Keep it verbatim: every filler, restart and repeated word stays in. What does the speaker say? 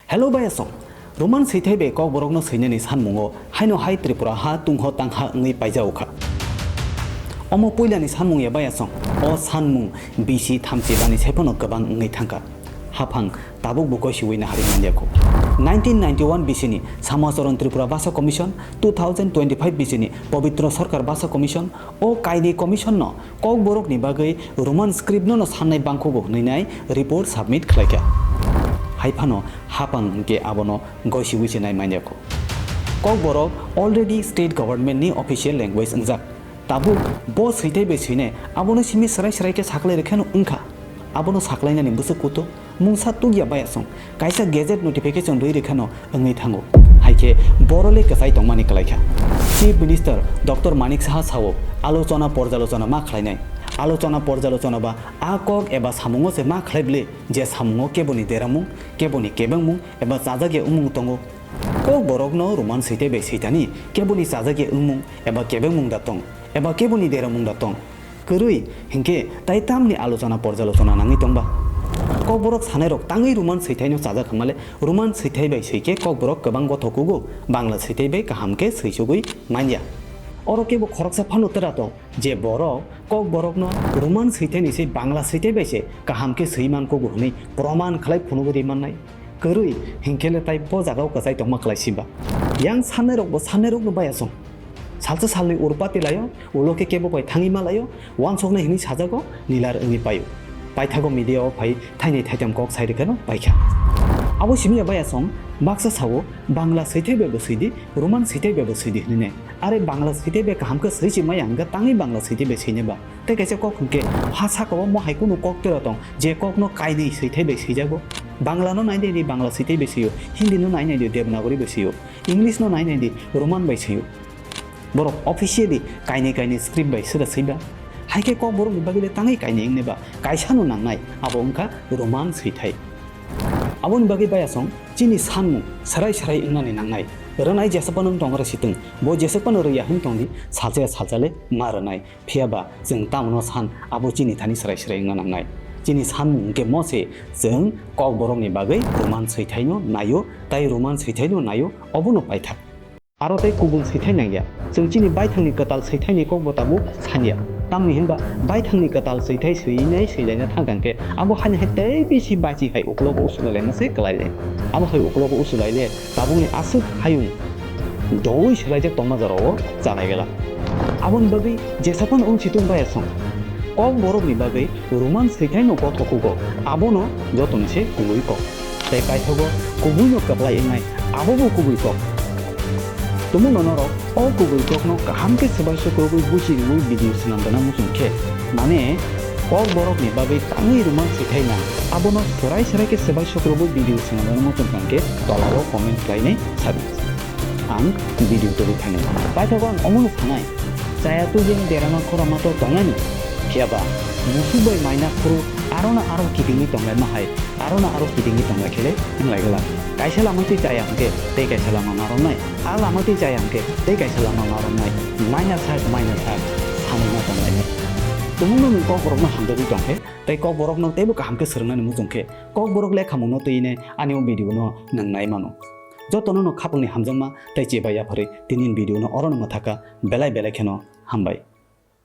Hello bayasong, Roman swithai bai Kokborokno swinani sanmungo haino hai Tripura ha tungho tangha wngwi paijao kha. Omo puilani sanmung ya bayasong, o sanmung bisi thamchi bani saiphano kwbang wngwi thangkha. Haphang tabukbo goisiwi nahari manliya kho. Nineteen ninety-one bisini Samacharan Tripura Bhasha Commission, two thousand twenty-five bisini Pabitra Sarkar Bhasha Commission, o kaini commission no Kokborokni bagwi Roman script no sannai bangkhugo hwnwi nai report submit khlaikha. Haiphano haphang hwnkhe abono goisiwi se nai manya kho. Kokborok already state government ni official language wngjak. Tabuk bo swithai bai swinai abono simi srai srai khe saklai rwkheno wngkha. Abono saklainani bwswk kuto mungsa tukya bayasong kaisa gazette notification rwi rwkheno wngwi thango. Haikhe borole kwchai tongmani kwlaikha. Chief Minister Doctor Manik Saha sao, alochona porjalochona ma khlainai. Alochona porjalochona ba a kok eba samungo se ma khlai bwle, je samungo keboni deramung, keboni kebengmung eba chajakya wngmung tongo. Kokborokno Roman swithai bai swithani keboni chajakya wngmung eba kebengmung da tong, eba keboni deramung da tong. Kwrwi hinkhe tai tamni alochona porjalochona nangwi tongba? Kokborok sanairok tangwi Roman swithaino chajak hwnmale Roman swithai bai swikhe Kokborok kwbang gothokugo Bangla swithai bai kaham khe swichugwi manya. Oro kebo khoroksa phano twratok je borok Kokborokno Roman swithaini se Bangla swithai bai se kaham khe swi mankugo hwnwi proman khlai phunugwi rwi mannai. Kwrwi hinkhele tai bo jagao kwchai tongma khlai siba. Yang sannairokbo sannairokno bayasong. Salsa salni urpati laio, ulo khe kebo bai thangwi ma laio, wansoknai hwnwi sajago, nilar wngwi paio. Paithago media o phai thainai thaitam kok sai rwkheno paikha. Abo simi ya bayasong, baksa sao, Bangla swithai bai bo swidi, Roman swithai bai bo swidi hwnwi nai. Are Bangla swithai bai kaham khe swi si maya hwnkhe tangwi Bangla swithai bai swinai ba. Tei kaisa kok hwnkhe ha sakao mo hai kunu kok tero tong, je kokno kainwi swithai bai swijago. Bangla no nai nai di Bangla swithai bai swio, Hindi no nai nai di Devanagari bai swio, English no nai nai di Roman bai swio. Borok officially kainwi kainwi script bai swra swiba. Hai khe Kokborokni bagwi le tangwi kainwi wngnai ba kaisa no nangnai, abo wngkha Roman swithai. Aboni bagwi bayasong chini sanmung sarai sarai wngnani nangnai. Rwnai jesakphano wng tong rw sitwng, bo jesakphano rwya hwn tong di, salsa ya salsa le ma rwnai. Phiya ba chwng tamono san abo chini thani srai srai wngna nangnai. Chini sanmung hwnkhe mo se chwng Kokborokni bagwi Roman swithaino naio, tai Roman swithaino naio, obono paithak. Aro tei kubun swithai nangya. Chwng chini baithangni kwtal swithaini kokbo tabuk sanya. Tamni hinba baithangni kwtal swithai swinai swilaina thangkang khe abo hani hai tei bisi bachi hai uklogo usulai laina se kwlai le. Abo hai uklogo usulai le. Tabukni aswk hayung doui swlaijak tongma jorao chanai gela. Aboni bagwi jesaphano wngsi tong baya song. Kokborokni bagwi Roman swithaino gothokugo, abono jotoni se kubui kok. Tei paithago kubuino kwplai wngnai, abobo kubui kok. Tumungno norok o kubui kokno kaham khe swbai sukrubui buchi rwui video swnam rwna muchung khe, mane Kokborokni bagwi tangwi Roman swithai nang, abono swrai swrai khe swbai sukrubui video swnam rwna muchung kang khe tolao comment khlainai sabi. Ang video tubui thani. Paithago ang omono sanai. Chaya tubuyang derama khorama to tongnani. Phiya ba, musuk bai maina khuru arona aro kitingwi tonglaima hai, arona aro kitingwi tonglai khe le wnglai glak. Kaisa lama twi chaya hwnkhe tei kaisa lama narwknai. A lama twi chaya hwnkhe tei kaisa lama narwknai. Maina sak, maina sak, sanwi ma tonglainai. Tumungno nwng Kokborokno hamjagwi tong khe tei Kokborokno teibo kaham khe swrwngnani muchung khe Kokborok lekhamungno twi nai ani o video no nwng nai mano. Jotono no khapangni hamjakma tei chebaiya phari tini video no orono mwthaka belai belai kheno hambai.